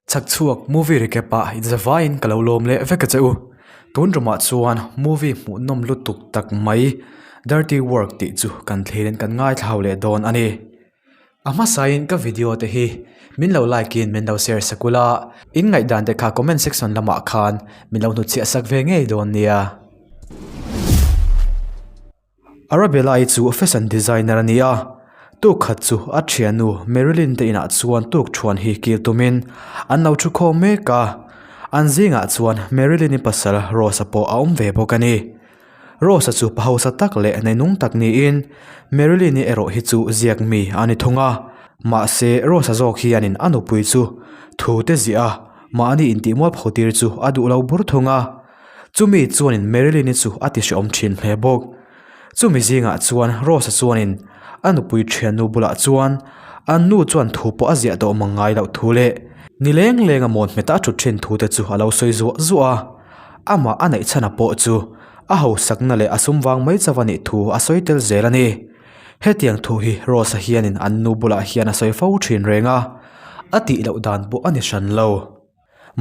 Chhakchhuak movie recap ah inzavaiin ka lo lawm leh vek a che u. Tun tumah chuan movie hmuhnawm lutuk tak mai Dirty Work tih chu kan thlirin kan ngaithla leh dawn a ni. A hmasain ka video te hi min lo like in min lo share sak ula, in ngaihdan te kha comment section lamah khan min lo hnutchhiah sak ve ngei dawn nia. Arabella-i chu fashion designer a ni a, tuk khat chu a thiannu Marilyn te inah chuan tuk thuan hi kil tumin an lo thu khawm mek a, an zingah chuan Marilyn-i pasal Rose-a pawh a awm ve bawk a ni. Rose-a chu pa hausa tak leh neinung tak niin Marilyn-i erawh hi chu ziak mi a ni thung a, mahse Rose-a zawk hianin a nupui chu thu te ziah a, mahni intihmual pho tir chu a duh lo bur thung a. Chumi chuanin Marilyn-i chu a ti hrehawm thin hle bawk. Chumi zingah chuan Rose-a chuanin a nupui thiannu bulah chuan an nu chuan thu pawh a ziah tawh mang ngai loh thu leh ni leng lenga mawn hmeta a thut thin thu te chu a lo sawi zuah zuah a. Amah a neih chhana pawh chu a hausakna leh a sum vang mai chauh a nih thu a sawi tel zel a ni. Hetiang thu hi Rose-a hianin an nu bulah hian a sawi fo thin reng a, a tih loh dan pawh a ni hran lo.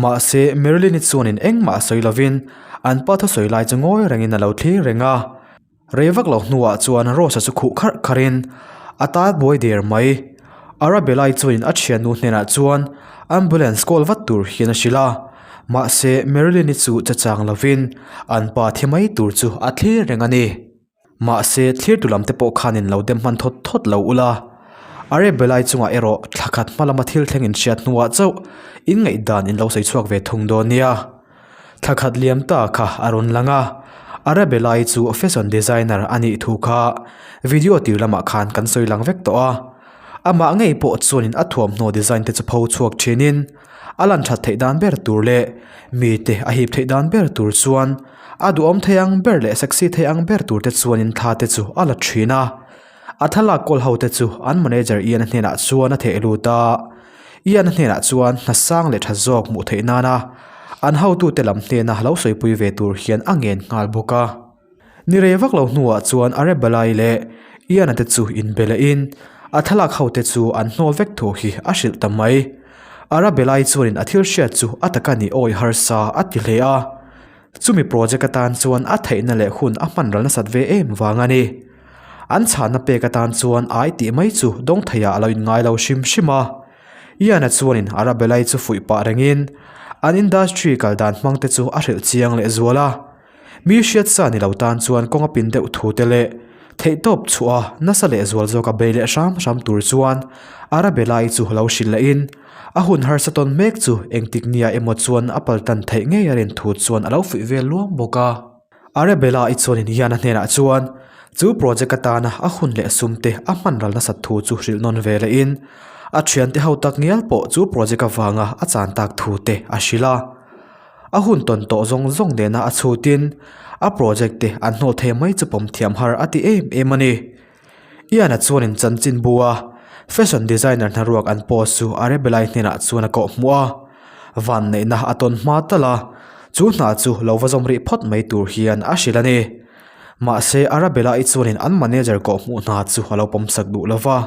Mahse, Marilyn-i chuanin engmah a sawi lovin an pa thusawi lai chu ngawi rengin a lo thlir reng a. Rei vak lo hnuah chuan Rose-a chu khuh kharh kharhin a tal buai der mai. Arabella-i chuanin a thiannu hnenah chuan ambulance call vat tur hian a hrilh a. Mahse, Marilyn-i chu che chang lovin an pa thi mai tur chu a thlir reng a ni. Mahse, thlirtu lam te pawh khanin lo dem hman thawt thawt lo ula. Arabellai chungah erawh thla khat hma lama thil thleng inhriat hnuah chauh in ngaihdan in lo sawi chhuak ve thung dawn nia. Thla khat liam ta kha a rawn lang a, Arabellai chu fashion designer a nih thu kha video tir lamah khan kan sawi lang vek tawh a. Amah ngei pawh chuanin a thuamhnaw design te chu pho chhuak thinin a lan that theih dan ber tur leh mite a hip theih dan ber tur chuan a duhawm thei ang ber leh sexy thei ang ber tur te chuanin thla te chu a la thin a. A thlalak kawl ho te chu an manager Ian-a hnenah chuan a theh lut a, Ian-a hnenah chuan hna sang leh tha zawk hmuh theih nana an hotute lam hnena lo sawipui ve tur hian a ngen nghal bawk a. Ni rei vak lo hnuah chuan Arebalai leh Ian-a te chu inbe lehin a thlalak ho te chu an hnawl vek thu hi a hrilh ta mai. Arabelai chuanin a thil hriat chu a taka ni awi harsa a ti hle a. Chumi project atan chuan a theihna leh hun a hman ral nasat ve em vang a ni. An chhahna pek atan chuan ai tih mai chu dawng theiah a lo inngai lo hrim hrim a. Ian-a chuanin Arabelai chu fuih pah rengin an industry kal dan hmang te chu a hrilh chiang leh zual a. Mi hriatsa ni lo tan chuan kawng a pin deuh thu te leh theihtawp chhuah a nasa leh zual zawk a bei leh hram hram tur chuan Arabella-i chu lo hrilh leh in a hun harsa tawn mek chu engtik nia emaw chuan a pal tan theih ngei a rin thu chuan a lo fuih vel luam bawk a. Arabella-i chuanin Ian-a hnenah chuan chu project atana a hun leh sum te a hman ral nasat thu chu hrilh nawn ve leh in a thiante ho tak ngial pawh chu project avanga a chan tak thu te a hrilh a. A hun tawn tawh zawng zawng nena a chhutin a project te an hnawh thei mai chu pawm thiam har a ti em em a ni. Ian-a chuanin chanchin bu a fashion designer hnaruak an post chu Arabella-i hnenah chuan a kawh hmuh a, vanneihna a tawn hma tal a, chu hna chu lo va zawm rih phawt mai tur hian a hrilh a ni. Mahse Arabella-i chuanin an manager kawh hmuh hna chu a lo pawmsak duh lo va.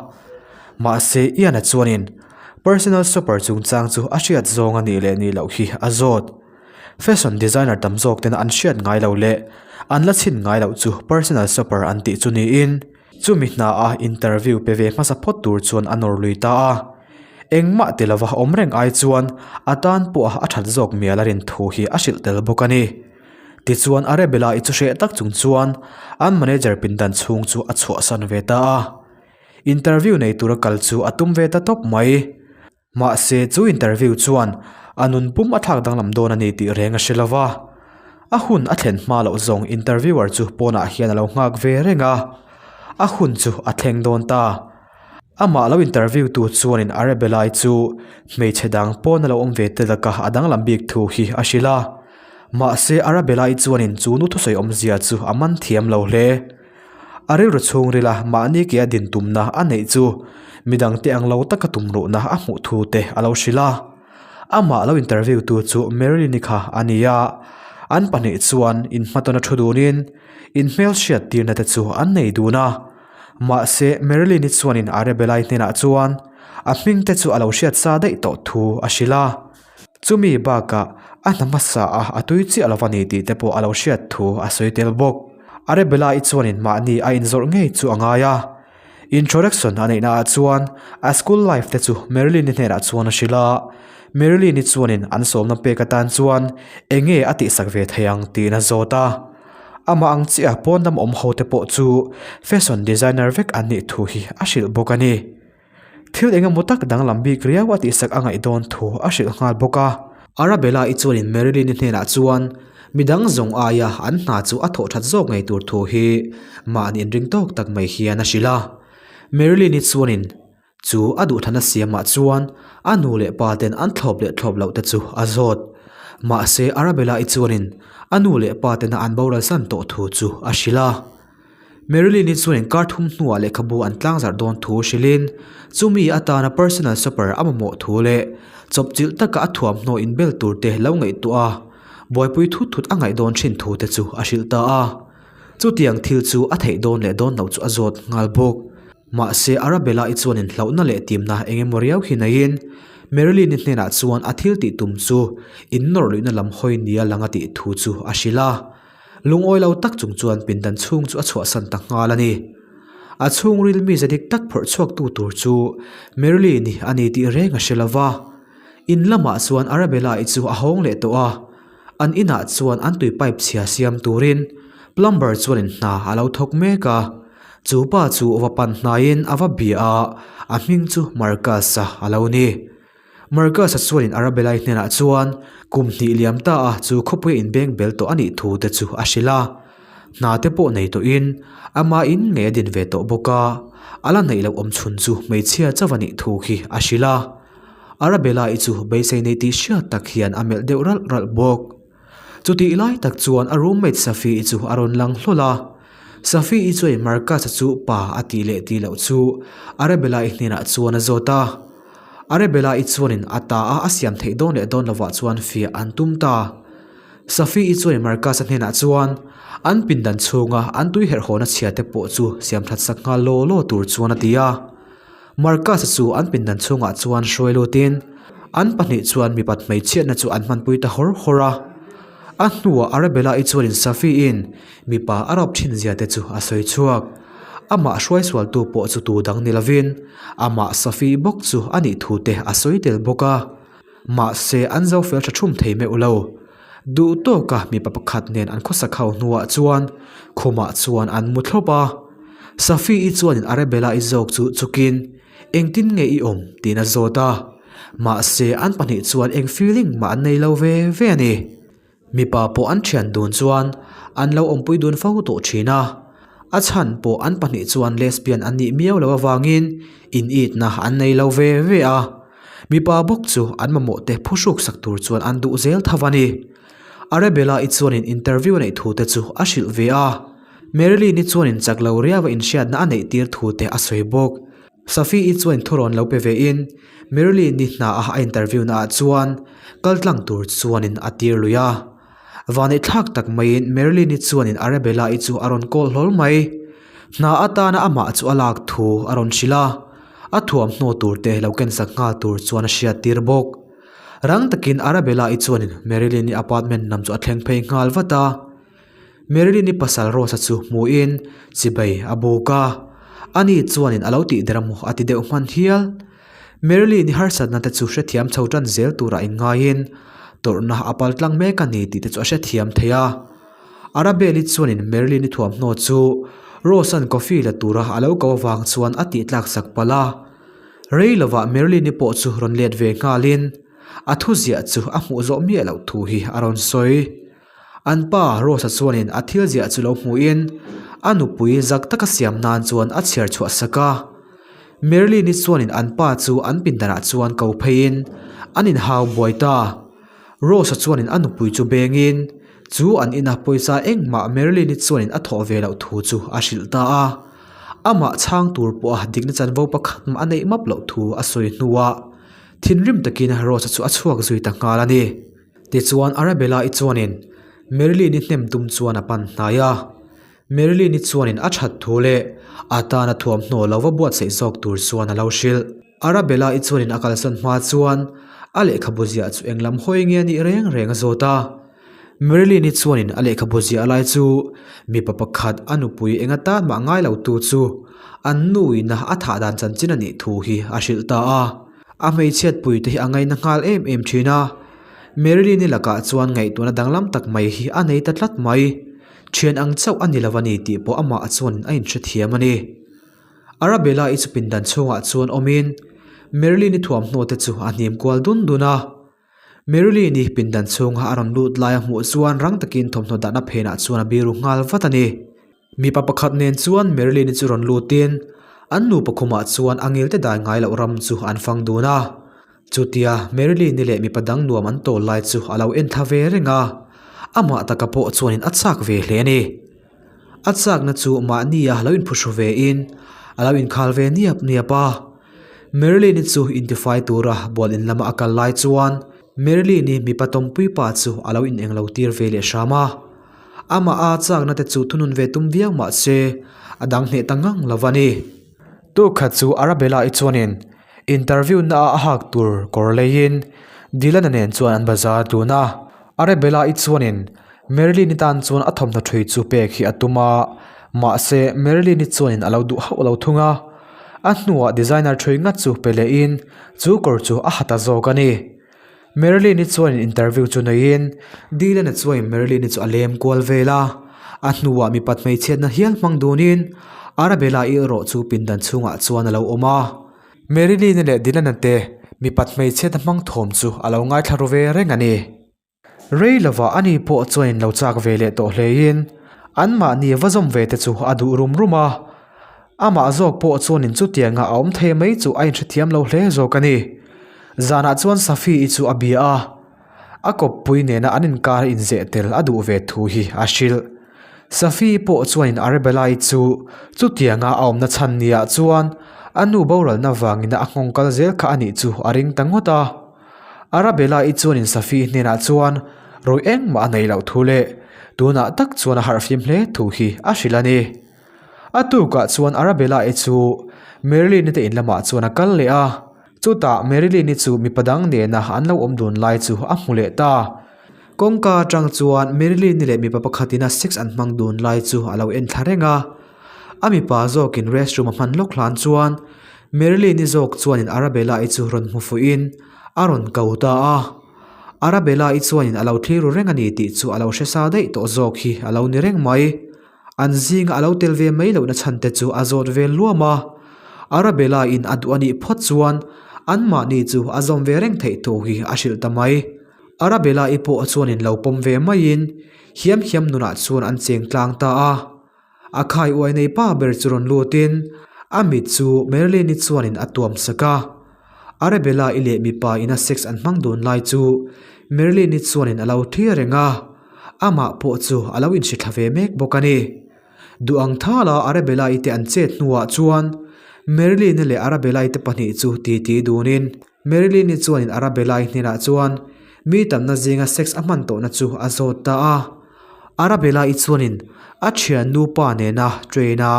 Mahse Ian-a chuanin Personal shopper chungchang chu a hriat zawng a nih leh nih loh hi a zawt. Fashion designer tam zawk tena an hriat ngai lo leh an la chhin ngai loh chu personal shopper an tih chu niin chumi hna a interview pe ve hmasa phawt tur chuan a nawr lui ta a. Engmah ti lova awm reng ai chuan a tan pawh a that zawk mial a rin thu hi a hrilh tel bawk a ni. Tichuan Arabella-i chu hreh tak chung chuan an manager pindan chhung chu a chhuahsan ve ta a. Interview nei tura kal chu a tum ve ta tawp mai. Mahse chu interview chuan a nun pum a thlak danglam dawn a ni tih reng a hre lo va. A hun a thlen hma loh zawng interviewer chu pawnah hian a lo nghak ve reng a. A hun chu a thleng dawn ta. Amah lo interview tu chuanin Arabella-i chu hmeichhe dang pawn a lo awm ve te laka a danglam bik thu hi a hrilh a. Mahse Arabella-i chuanin chu nu thusawi awmzia chu a man thiam lo hle. A rilru chhungrila mahni ke a din tumna a neih chu midangte ang lo taka tum ruhna a hmuh thu te a lo hrilh a. Amah lo interview tu chu Marilyn-i kha a ni a, an pahnih chuan inhmatawn a thu dunin inhmelhriat tirna te chu an nei dun a. Mahse Marilyn-i chuanin Arabella-i hnenah chuan a hming te chu a lo hriat sa daih tawh thu a hrilh a. Chumi bakah a hna hmasa a a tui chiah lo a ni tih te pawh a lo hriat thu a sawi tel bawk. Arabella-i chuanin mahni a inzawrh ngei chu a ngai a. Introduction a neihna ah chuan a school life te chu Marilyn-i hnenah chuan a hrilh a. Marilyn-i chuanin an sawmna pek atan chuan eng nge a tihsak ve thei ang tiin a zawt a. Amah ang chiah pawn lam awm ho te pawh chu fashion designer vek an nih thu hi a hrilh bawk a ni. Thil eng emaw tak danglam bik riau a tihsak a ngaih dawn thu a hrilh nghal bawk a. Arabella-i chuanin Marilyn-i hnenah chuan midang zawng aia an hna chu a thawh that zawk ngei tur thu hi mahni inring tawk tak mai hian a hrilh a. Marilyn-i chuanin chu a duhthlanna siamah chuan a nu leh pa ten an thlawp leh thlawp loh te chu a zawt. Mahse Arabella-i chuanin a nu leh pa tena an boral san tawh thu chu a hrilh a. Marilyn-i chuan inkar thum hnuah lehkhabu an tlangzarh dawn thu hrilhin chumi atana personal shopper a mamawh thu leh chawpchilh taka a thuamhnaw inbel tur te lo ngaihtuah a, buaipui thut thut a ngaih dawn thin thu te chu a hrilh ta a. Chutiang thil chu a theih dawn leh dawn loh chu a zawt nghal bawk. Mahse Arabella-i chuan inhlauhna leh timna eng emaw riau hi neiin Marilyn-i hnenah chuan a thil tih tum chu innawrh luihna lam hawi nia lang a tih thu chu a hrilh a. Lungawi lo tak chung chuan pindan chhung chu a chhuahsan ta nghal a ni. A chhungril mi zadik tak phawrh chhuaktu tur chu Marilyn-i a ni tih reng a hre lo va. In lamah chuan Arabella-i chu a hawng leh tawh a, an inah chuan an tui pipe chhia siam turin plumber chuanin hna a lo thawk mek a. Chu pa chu va pan hnaiin a va bia a, a hming chu Marcus-a a lo ni. Marcus-a chuanin Arabella-i hnenah chuan kum hnih liam ta a chu khawpui a inbeng bel tawh a nih thu te chu a hrilh a. Hna te pawh nei tawhin ama in ngei a din ve tawh bawk a, a la neih loh awm chhun chu hmeichhia chauh a nih thu hi a hrilh a. Arabella-i chu beisei nei tih hriat tak hian a melh deuh ralh ralh bawk. Chutih lai tak chuan a roommate Safi-i chu a rawn lang hlawl a. Safi-i chuan Marcus-a chu pa a tih leh tih loh chu Arabella-i hnenah chuan a zawt a. Arabella-i chuanin a ta a a siam theih dawn leh dawn lovah chuan fiah an tum ta. Safi-i chuanin Marcus-a hnenah chuan an pindan chhunga an tui herhhawna chhia te pawh chu siam that sak nghal law law tur chuan a ti a. Marcus-a chu an pindan chhungah chuan hruai lutin an pahnih chuan mipat hmeichhiatna chu an hmanpui ta hawr hawr a. A hnuah Arabella-i chuanin Safi-in mipa a rap thin zia te chu a sawi chhuak. Amah hruai sualtu pawh chu tu dang ni lovin amah Safi bawk chu a nih thu te a sawi tel bawk a. Mahse an zo fel tha thum thei meuh lo. Duh tawka mipa pakhat nen an khawsak ho hnuah chuan khumah chuan an mu thlawp a. Safi-i chuanin Arabella-i zawk chu chukin engtin nge i awm tiin a zawt a. Mahse an pahnih chuan eng feeling mah an nei lo ve ve a ni. Mipa pawh an thian dun chuan an lo awmpui dun fo tawh thin a. A chhan pawh an pahnih chuan lesbian an nih miau loh avangin in itna an nei lo ve ve a. Mipa bawk chu an mamawh te phuhruk sak tur chuan an duh zel tho a ni. Arabella-i chuanin interview a neih thu te chu a hrilh ve a. Marilyn-i chuanin chak lo riau a inhriatna a neih tir thu te a sawi bawk. Safi-i chuan thurawn lo pe ve in Marilyn-i hna a a interview na ah chuan kal tlang tur chuanin a tir lui a. Vanei thlak tak maiin Marilyn-i chuanin Arabella-i chu a rawn call hlawl mai. Hna atana amah chu a lak thu a rawn hrilh a, a thuamhnaw tur te lo ken sak nghal tur chuan a hriat tir bawk. Rang takin Arabella-i chuanin Marilyn-i apartment lam chu a thleng phei nghal vat a. Marilyn-i pasal Rosa chu hmuhin chibai a buk a, ani chuanin a lo tih der amaw a ti deuh hman hial. Marilyn-i harsatna te chu hrethiam chho tan zel turah inngaiin tawrhna a pal tlang mek a ni tih te chu a hrethiam thei a. Arabelle-i chuanin Marilyn-i thuamhnaw chu Rose-a'n coffee la tura a lo ko avang chuan a tih tlak sak palh a. Rei lovah Marilyn-i pawh chu rawn let ve nghalin a thuziah chu a hmuh zawh miah loh thu hi a rawn sawi. An pa Rosa chuanin a thil ziah chu lo hmuhin a nupui zak taka siam nan chuan a chhiar chhuah sak a. Marilyn-i chuanin an pa chu an pindanah chuan ko pheiin an inhau buai ta. Rosa chuanin a nupui chu bengin chu an ina pawisa engmah Marilyn-i chuanin a thawh ve loh thu chu a hrilh ta a. Amah chhang tur pawha dikna chanvo pakhat mah a neih map loh thu a sawi hnuah thinrim takin Rosa chu a chhuak zui ta nghal a ni. Tichuan Arabella-i chuanin Marilyn-i hnem tum chuan a pan hnai a. Marilyn-i chuanin a that thu leh a tana thuamhnaw lo va buatsaih zawk tur chuan a lo hrilh. Arabella-i chuanin a kalsan hma chuan A lehkhabu ziah chu eng lam hawi nge a nih reng reng a zawt a. Marilyn-i chuanin a lehkhabu ziah lai chu mipa pakhat a nupui eng atan mah ngai lo tu chu an nuin a thah dan chanchin a nih thu hi a hrilh ta a. A hmeichhiatpui te hi a ngaina nghal em em thin a. Marilyn-i lakah chuan ngaihtuahna danglam tak mai hi a nei ta tlat mai. Thian ang chauh a ni lo a ni tih pawh amah chuan a inhrethiam a ni. Arabella-i chu pindan chhungah chuan awmin Marilyn-i thuamhnaw te chu a hnim kual dun dun a. Marilyn-i pindan chhunga a rawn lut lai a hmuh chuan rang takin thawmhnaw dahna phenah chuan a biru nghal vat a ni. Mipa pakhat nen chuan Marilyn-i chu rawn lutin an nupa khumah chuan a ngil te dai ngai loh ram chu an fang dun a. Chutia Marilyn-i leh mipa dang nuam an tawl lai chu a lo en thla ve reng a, amah taka pawh chuanin a chak ve hle a ni. A chakna chu mahnia lo inphuhru ve in a lo inkhal ve niap niap a. Marilyn-i chu intifai tura bual in lama a kal lai chuan Marilyn-i mipa tawmpui pa chu a lo ineng lo tir ve leh hram a. Amah a chakna te chu thunun ve tum viau mah se a dang hneh ta ngang lo a ni. Tuk khat chu Arabella-i chuanin interview na a hak tur kawr leiin Dylan-a nen chuan an bazar dun a. Arabella-i chuanin Marilyn-i tan chuan a thawmhnaw ṭhui chu pek hi a tum a, mahse Marilyn-i chuanin a lo duh hauh lo thung a. A hnuah designer ṭhui ngat chu pe lehin chu kawr chu a ha ta zawk a ni. Marilyn-i chuanin interview chu neiin Dylan-a chuanin Marilyn-i chu a lem kual vel a. A hnuah mipat hmeichhiatna hial hmang dunin Arabella-i erawh chu pindan chhungah chuan a lo awm a. Marilyn-i leh Dylan-a te mipat hmeichhiatna hmang thawm chu a lo ngaithla ru ve reng a ni. Rei lovah ani pawh chuan lo chak ve leh tawh hlein anmahni va zawm ve te chu a duh rum rum a. Amah zawk pawh chuanin chutianga a awm thei mai chu a inhrethiam lo hle zawk a ni. Zanah chuan Safi-i chu a bia a, a kawppui nena an inkar inzeh tel a duh ve thu hi a hrilh. Safi-i pawh chuanin Arabella-i chu chutianga a awmna chhan niah chuan a nu boralna vangin a nghawng kal zel kha a nih chu a ring ta ngawt a. Arabella-i chuanin Safi hnenah chuan rawi engmah a nei loh thu leh tunah tak chuan a harhfim hle thu hi a hrilh a ni. A tukah chuan Arabella-i chu Marilyn-i te in lamah chuan a kal leh a, chutah Marilyn-i chu mipa dang nena an lo awm dun lai chu a hmu leh ta. Kawngka atang chuan Marilyn-i leh mipa pakhatin a sex an hmang dun lai chu a lo en thla reng a. A mipa zawkin restroom a hman lawk hlan chuan Marilyn-i zawk chuanin Arabella-i chu rawn hmu fuhin a rawn ko ta a. Arabella-i chuanin a lo thlir ru reng a ni tih chu a lo hre sa daih tawh zawk hi a lo ni reng mai. An zinga a lo tel ve mai lohna chhan te chu a zawt vel luam a. Arabella-in a duh a nih phawt chuan anmahni chu a zawm ve reng theih thu hi a hrilh ta mai. Arabella-i pawh chuanin lo pawm ve maiin hiam hiam nunah chuan an cheng tlang ta a. A khai uai nei pa ber chu rawn lutin a mit chu Marilyn-i chuanin a tuam sak a. Arabella-i leh mipa ina sex an hmang dun lai chu Marilyn-i chuanin a lo thlir reng a, amah pawh chu a lo inhri thla ve mek bawk a ni. Duh ang thala Arabella-i te an chet hnuah chuan Marilyn-i leh Arabella-i te pahnih chu titi dunin Marilyn-i chuanin Arabella-i hnenah chuan mi tamna zinga sex a hman tawhna chu a zawt ta a. Arabella-i chuanin a thiannu pa nena train-a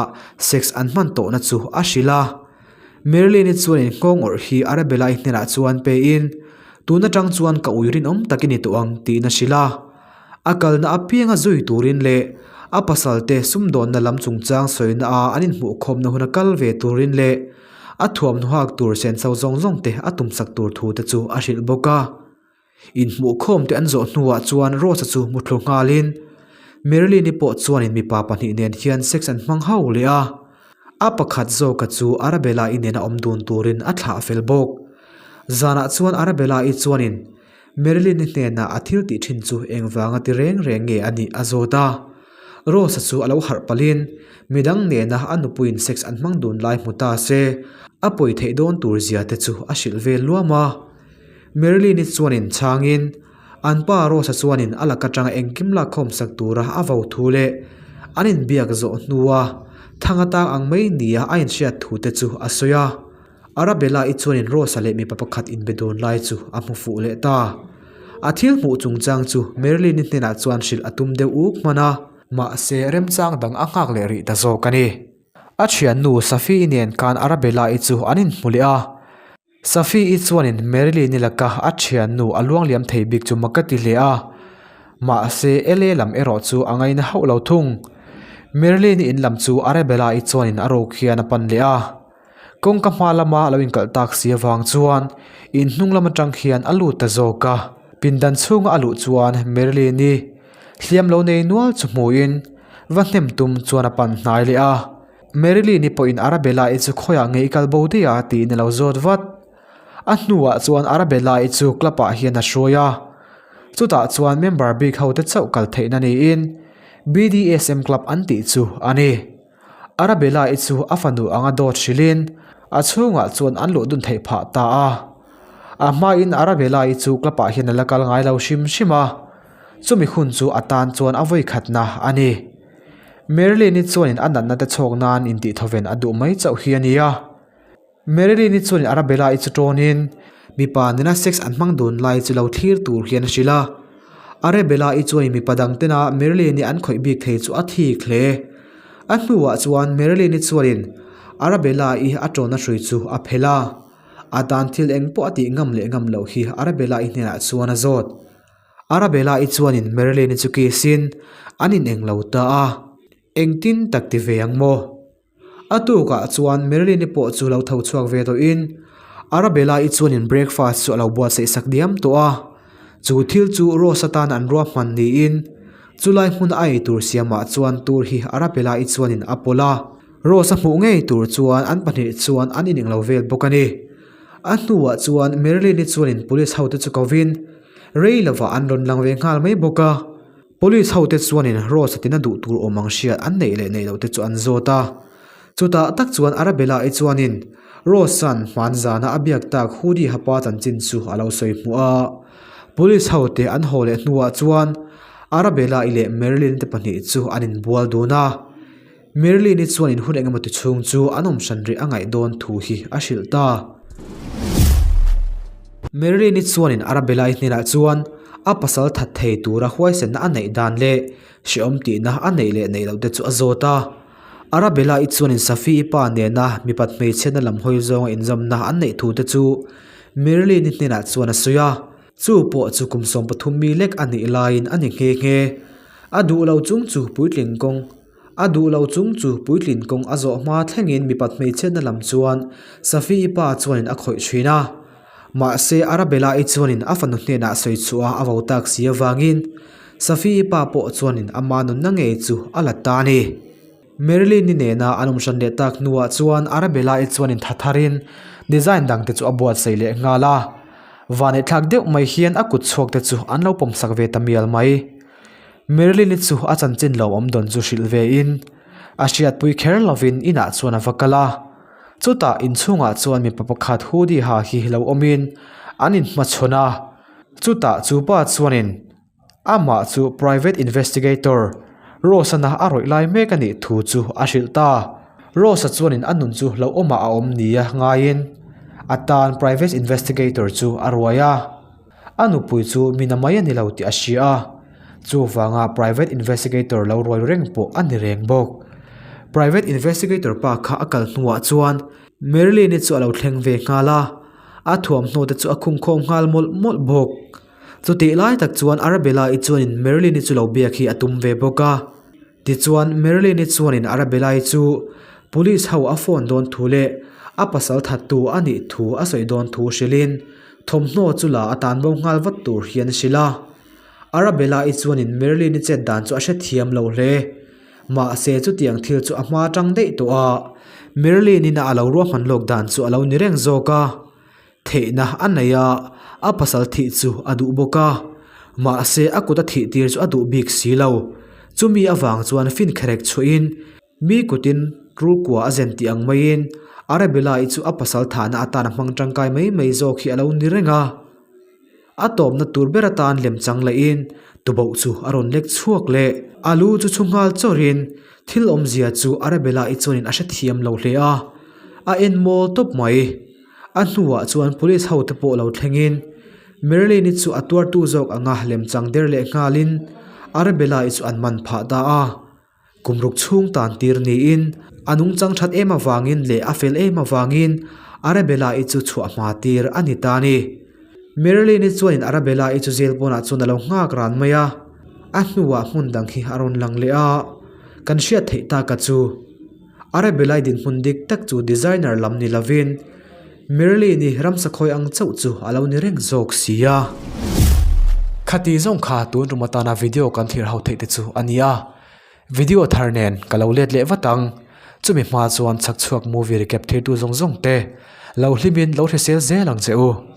sex an hman tawhna chu a hrilh a. Marilyn-i chuanin nghawng awrh hi Arabella-i hnenah chuan pein, Tun atang chuan ka ui rinawm tak i ni tawh ang tiin a hrilh a. A kalna apianga zui turin leh a pasalte sumdawnna lam chungchang sawina a an inhmuhkhawmna huna kal ve turin leh a thuamhnaw hak tur senso zawng zawng te a tumsak tur thu te chu a hrilh bawk a. Inhmuhkhawm te an zawh hnuah chuan Rose-a chu muthlu nghalin Marilyn-i pawh chuanin mipa pahnih nen hian sex an hmang ho leh a, a pakhat zawka chu Arabella-i nena awm dun turin a thlah fel bawk. Zanah chuan Arabella-i chuanin Marilyn-i hnenah a thil tih thin chu engvanga ti reng reng nge a nih a zawt a. Rose-a chu a lo harh palhin midang nena a nupuiin sex an hmang dun lai hmu ta se a pawi theih dawn tur zia te chu a hrilh vel luam a. Marilyn-i chuanin chhangin, an pa Rose-a chuanin a lak atanga engkim lakkhawm sak tura a vo thu leh an inbiak zawh hnua thang atang ang mai nia a inhriat thu te chu a sawi a. Arabella-i chuanin Rose-a leh mipa pakhat inbe dun lai chu a hmu fuh leh ta. A thil hmuh chungchang chu Marilyn-i hnenah chuan hrilh a tum deuh uk hman a. Mahse, remchang dang a nghak leh rih ta zawk a ni. A thiannu Safi-i nen khan Arabella-i chu an inhmu leh a. Safi-i chuanin Marilyn-i laka a thiannu a luangliam thei bik chu mak a ti hle a, mahse LA lam erawh chu a ngaina hauh lo thung. Marilyn-i in lam chu Arabella-i chuanin a ruk hian a pan leh a, kawngka hma lama a lo inkalh tak si avang chuan in hnung lam atang hian a lut ta zawk a. Pindan chhunga a luh chuan Marilyn-i hliam lo nei nual chu hmuin va hnem tum chuan a pan hnai leh a. Marilyn-i pawhin Arabella-i chu khawiah nge i kal bo daih a tiin a lo zawt vat. A hnuah chuan Arabella-i chu club-ah hian a hruai a. Chutah chuan member bik ho te chauh kal theihna niin BDSM club an tih chu a ni. Arabella-i chu a fanu anga dawt hrilhin a chhungah chuan an luh dun theih phah ta a. A hmain Arabella-i chu club-ah hian a la kal ngai lo hrim hrim a, chumi hun chu a tan chuan a vawikhatna a ni. Marilyn-i chuanin a natna te chhawk nan intihthawen a duh mai chauh hi a ni a. Marilyn-i chuanin Arabella-i chu tawnin mipa nena sex an hmang dun lai chu lo thlir tur hian a hrilh a. Arabella-i chuanin mipa dang tena Marilyn-i an khawih bik thei chu a thik hle. A hnuah chuan Marilyn-i chuanin Arabella-i a tawna hrui chu a phelh a. A tan thil eng pawh a tih ngam leh ngam loh hi Arabella-i hnenah chuan a zawt. Arabella-i chuanin Marilyn-i chu kiss-in an ineng lo ta a, engtin tak ti ve ang maw? A tukah chuan Marilyn-i pawh chu lo tho chhuak ve tawhin Arabella-i chuanin breakfast chu a lo buatsaih sak diam tawh a, chu thil chu Rose atan an ruahman niin chulai hmun a eitur siamah chuan tur hi Arabella-i chuanin a pawlh a, Rose a hmuh ngei tur chuan an pahnih chuan an ineng lo vel bawk a ni. A hnuah chuan Marilyn-i chuanin police hote chu kovin Rei lovah an rawn lang ve nghal mai bawk a, Police hote chuanin Rose tina duh tur awm ang hriat an neih leh neih loh te chu an zawt a. Chutah tak chuan Arabella-i chuanin Rose-a'n hman zana a biak tak Hoodie hapa chanchin chu a lo sawi hmuh a. Police hote an haw leh hnuah chuan Arabella-i leh Marilyn te pahnih chu an inbual dun a. Marilyn-i chuanin hun engemaw ti chhung chu an awm hran rih a ngaih dawn thu hi a hrilh ta. Marilyn-i chuanin Arabella-i hnenah chuan a pasal that thei tura huaisenna a neih dan leh hrehawm tihna a neih leh neih loh te chu a zawt a. Arabella-i chuanin Safi-i pa nena mipat hmeichhiatna lam hawi zawnga inzawmna an neih thu te chu Marilyn-i hnenah chuan a sawi a. Chu pawh chu kum 13 mi lek a nih laiin a ni nghe nghe. A duh lo chung chu puitling kawng A duh lo chung chu puitlin kawng a zawh hma thlengin mipat hmeichhiatna lam chuan Safi-i pa chuanin a khawih thin a. Mahse Arabella-i chuanin a fanu hnenah sawi chhuah a vo tak si avangin Safi-i pa pawh chuanin ama nunna ngei chu a la ta a ni. Marilyn-i nena an awm hran leh tak hnuah chuan Arabella-i chuanin tha tharin design dangte chu a buatsaih leh nghal a. Vaneihthlak deuh mai hian a kut chhuakte chu an lo pawmsak ve ta mial mai. Marilyn-i chu a chanchin lo awm dawn chu hrilh ve in a hriatpui kher lovin inah chuan a va kal a. Chutah inchhungah chuan mipa pakhat hoodie ha hi lo awmin an inhmachhawn a. Chutah chu pa chuanin amah chu private investigator Rose-ana a rawih lai mek a nih thu chu a hrilh ta. Rose-a chuanin a nun chu hlauhawmah a awm nia ngaiin a tan private investigator chu a ruai a. A nupui chu mina mai a ni lo tih a hria a, chuvanga private investigator lo ruai reng pawh a ni reng bawk. Private investigator pa kha a kal hnuah chuan Marilyn-i chu a lo thleng ve nghal a, a thuamhnaw te chu a khung khawm nghal mawlh mawlh bawk. Chutih lai tak chuan Arabella-i chuanin Marilyn-i chu lo biak hi a tum ve bawk a. Tichuan Marilyn-i chuanin Arabella-i chu Police ho a phone dawn thu leh a pasal thattu a nih thu a sawi dawn thu hrilhin thawmhnaw chu la a tan bo nghal vat tur hian a hrilh a. Arabella-i chuanin Marilyn-i chet dan chu a hrethiam lo hle. Mahse chutiang thil chu a hma atang daih tawh a, Marilyn-in a lo ruahman lawk dan chu a lo ni reng zawk a. Theihna a nei a, a pasal thih chu a duh bawk a. Mahse a kut a thih tir chu a duh bik si lo. Chumi avang chuan fin kherek chhuahin mi kutin rul kua a zen tih ang maiin Arabella-i chu a pasal thahna atan a hmang tangkai mai mai zawk hi a lo ni reng a. A tawpna tur ber atan lemchang lahin tuboh chu a rawn lek chhuak leh. A lu chu chhu nghal chawrhin thil awmzia chu Arabella-i chuanin a hrethiam lo hle a, a en mawl tawp mai. A hnuah chuan police ho te pawh lo thlengin Marilyn-i chu a tuartu zawk anga lemchang der leh nghalin Arabella-i chu an man phah ta a. Kum ruk chhung tan tir niin a nungchang that em avangin leh a fel em avangin Arabella-i chu chhuah hma tir a ni ta a ni. Marilyn-i chuanin Arabella-i chu jail pawnah chuan a lo nghak ran mai a, a hnuah hmun dang hi a rawn lang leh a, kan hriat theih taka chu Arabella-i dinhmun dik tak chu designer lam ni lovin Marilyn-i ramsa khawi ang chauh chu a lo ni reng zawk si a. Khati zawng kha tun rum atana video kan thlir ho theih te chu a ni a. Video thar nen ka lo let leh vat ang. Chumi hma chuan chhak chhuak movie recap thirtu zawng zawng te lo hlimin lo hrisel zel ang che u.